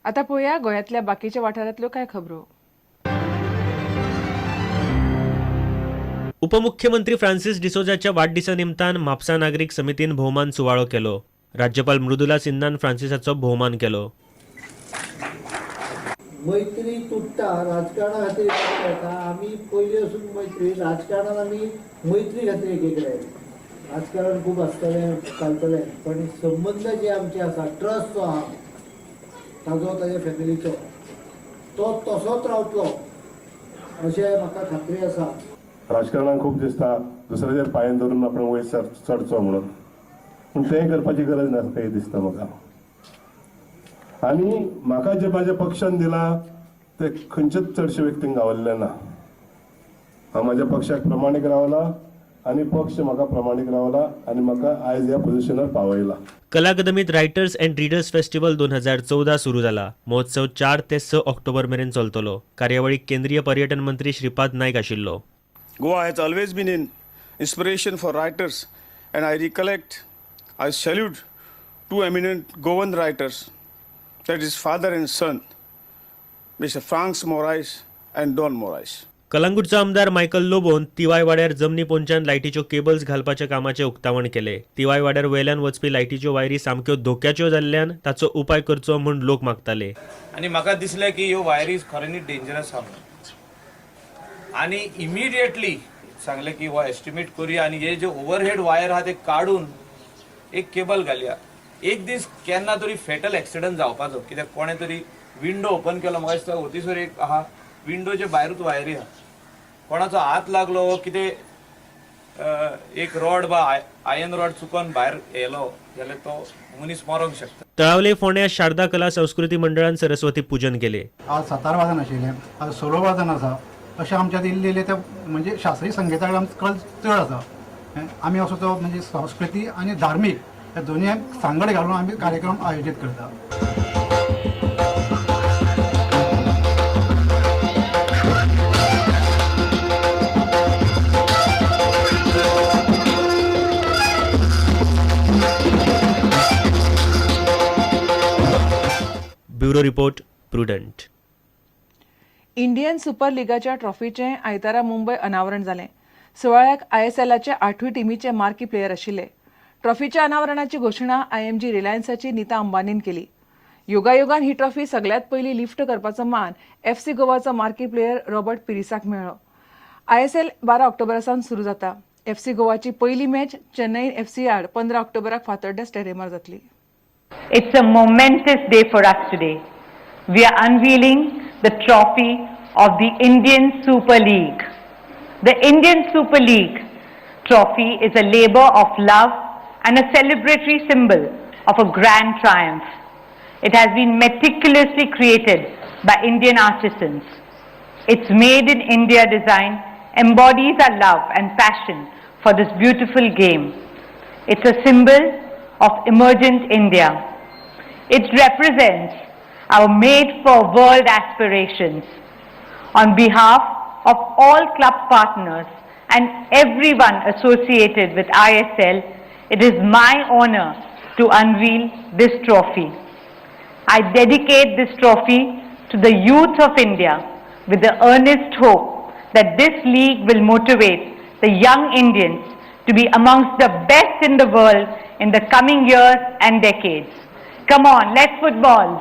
आतां पळोवया गोंयांतल्या बाकीच्या वाठारांतल्यो कांय खबरो. उपमुख्यमंत्री फ्रांसिस डिसोजाच्या वाडदिसा निमतान म्हापसा नागरीक समितीन भोवमान सुवाळो केलो. राज्यपाल मृदुला सिन्हान फ्रांसिसाचो भोवमान केलो. मैत्री तुट्टा राजकारणा खातीर येता. आमी पयलीं वचून मैत्री राजकारणान आमी मैत्री खातीर एक कडेन आयले. राजकारण खूब आसतलें, चलतलें, पण संबंद जे आमचे आसा, ट्रस्ट जो आहा ताजो, ताज्या फॅमिलीचो, तो तसोच रावतलो अशें म्हाका खात्री आसा. राजकारणाक खूब दिसता दुसऱ्याच्या पांयान धरून आपण वयर चडचो म्हणून, पूण तें करपाची गरज ना काही दिसता म्हाका. आनी म्हाका जें म्हाज्या पक्षान दिलां तें खंयच्याच चडशे व्यक्तींक गावल्लें ना. हांव म्हाज्या पक्षाक प्रमाणीक रावला आनी पक्ष म्हाका प्रमाणीक रावला आनी म्हाका आयज ह्या पोजिशनार पावयला. कला अकादमीत रायटर्स अँड रिडर्स फेस्टिवल 2014 सुरू जाला. महोत्सव 4 ते 6 ऑक्टोबर मेरेन चलतलो. कार्यावळीक केंद्रीय पर्यटन मंत्री श्रीपाद नायक आशिल्लो. Goa has always been an inspiration for writers, and I recollect, I salute two eminent Goan writers, that is, father and son, Mr. Franz Morais and Don Morais. कलांगूटचो आमदार मायकल लोबोन तिवाय वाड्यार जमनी पोंच्यान लायटीच्यो केबल्स घालपाच्या कामाचें उक्तावण केलें. तिवाय वाड्यार वेल्यान वचपी लायटीच्यो वायरी सामक्यो धोक्याच्यो जाल्ल्यान ताचो उपाय करचो म्हूण लोक मागताले. आनी म्हाका दिसलें की ह्यो वायरी खऱ्यांनी डेंजरस आहा म्हणून, आनी इमिडिएटली सांगलें की हो एस्टिमेट करुया आनी हे जे ओवरहेड वायर आहा ते काडून एक केबल घालया. एक दीस केन्ना तरी फेटल एक्सिडंट जावपाचो, कित्याक कोणें तरी विंडो ओपन केलो, म्हाका दिसता ओतीसर एक आहा, विंडोचे भायरूच वायरी आहा, कोणाचो हात लागलो, कितें एक रॉड बा आयन रॉड चुकोन भायर येयलो जाल्यार तो मनीस मरोंक शकता. तळावले फोंड्या शारदा कला संस्कृती मंडळान सरस्वती पूजन केले. आज सातार वादन आशिल्लें, आज सोलो वादन आसा. अशें आमच्यात इल्लें इल्लें तें म्हणजे शास्त्रीय संगिता कडेन आमचो कल चड आसा. आमी असो तो म्हणजे संस्कृती आनी धार्मीक ह्या दोनूय सांगड घालून आमी कार्यक्रम आयोजीत करता. Bureau report, Prudent. Indian super लिगाच्या ट्रॉफीचें आयतारा मुंबय अनावरण जालें. सुवाळ्याक आयएसएलाचे आठूय टिमीचे मार्की प्लेयर आशिल्ले. ट्रॉफीच्या अनावरणाची घोशणा आयएमजी रिलायन्साची नीता अंबानीन केली. योगायोगान ही ट्रॉफी सगल्यांत पयली लिफ्ट करपाचो मान एफसी गोवाचो मार्की प्लेयर रॉबर्ट पिरिसाक मेळ्ळो. आयएसएल 12 ऑक्टोबरा सावन सुरू जाता. एफसी गोवाची पयली मॅच चेन्नई एफसी आड 15 ऑक्टोबराक फातोड्ड्या स्टेडियमार जातली. It's a momentous day for us today. We are unveiling the trophy of the Indian Super League. The Indian Super League trophy is a labor of love and a celebratory symbol of a grand triumph. It has been meticulously created by Indian artisans. Its made in India design embodies our love and passion for this beautiful game. It's a symbol of emergent India. It represents our made for world aspirations. On behalf of all club partners and everyone associated with ISL, it is my honor to unveil this trophy. I dedicate this trophy to the youth of India with the earnest hope that this league will motivate the young Indians to be amongst the best in the world in the coming years and decades. Come on, let's football.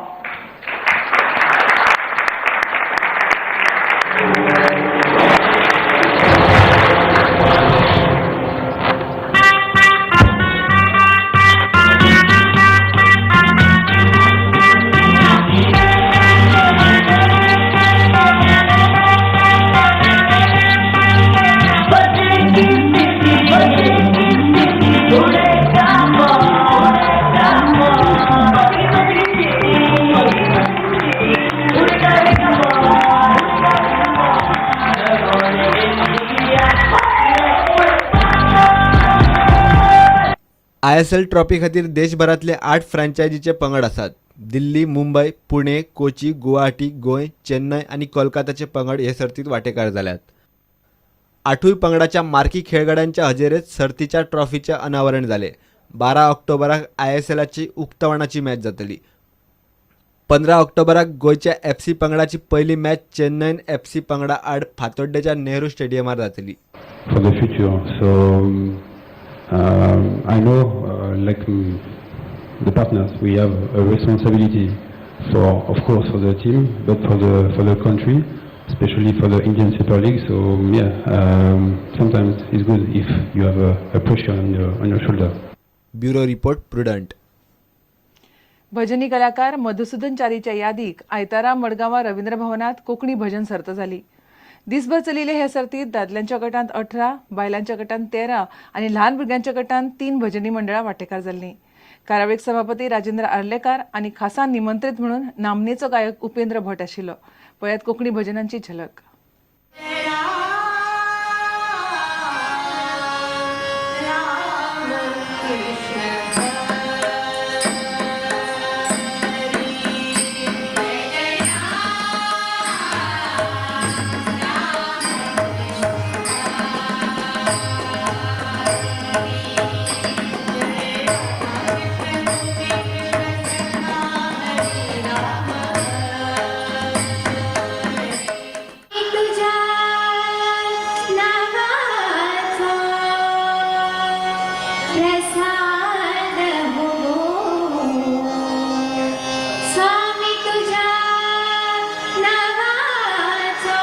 ISL trophy खातीर देशभरांतले 8 फ्रँचायजीचे पंगड आसात. दिल्ली, मुंबय, पुणे, कोची, गुवाहाटी, गोंय, चेन्नय आनी कोलकाताचे पंगड हे सर्तीत वांटेकार जाल्यात. आठूय पंगडाच्या मार्की खेळगड्यांच्या हजेरेत सर्तीच्या ट्रॉफीचें अनावरण जालें. 12 ऑक्टोबराक आयएसएलाची उक्तावणाची मॅच जातली. 15 ऑक्टोबराक गोंयच्या एफसी पंगडाची पयली मॅच चेन्नयन एफसी पंगडा आड फातोड्डेच्या नेहरू स्टेडियमार जातली. For the future. So I know, like the partners, we have a responsibility for, of course, for the team, but for the country, especially for the Indian Super League. So yeah, sometimes it's good if you have a pressure on your shoulder. Bureau report, Prudent. भजनी कलाकार मधुसूदन च्यारीच्या यादीक आयतारा मडगांवां रवींद्र भवनात कोंकणी भजन सर्त जाली. दिसभर चलिल्ले हे सर्तीत दादल्यांच्या गटांत 18, बायलांच्या गटांत 13 आनी ल्हान भुरग्यांच्या गटांत तीन भजनी मंडळां वांटेकार जाल्लीं. कार्यावळीक सभापती राजेंद्र आर्लेकार आनी खासा निमंत्रीत म्हणून नामनेचो गायक उपेंद्र भट आशिल्लो. पळयात कोंकणी भजनांची झलक. तुझ्या नावाचा प्रसाद हो, स्वामी, तुझ्या नावाचा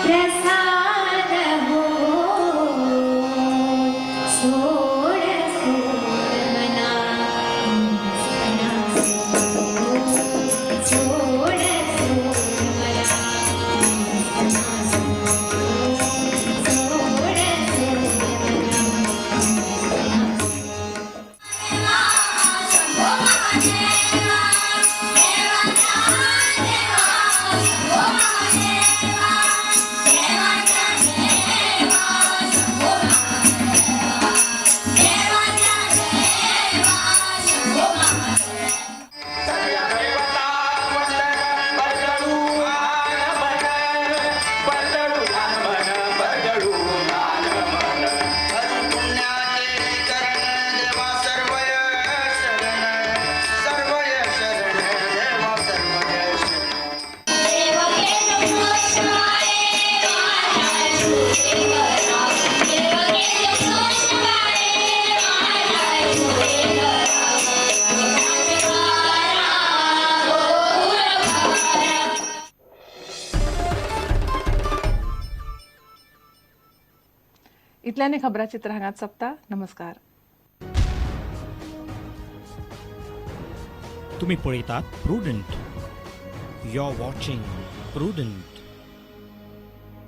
प्रसाद हो. सोड सोड मना, सोड सोड मना, सोड सोड मना. इतल्याने खबराचित्र हांगाच सोंपता. नमस्कार. तुम्ही पळयतात prudent. You are watching Prudent.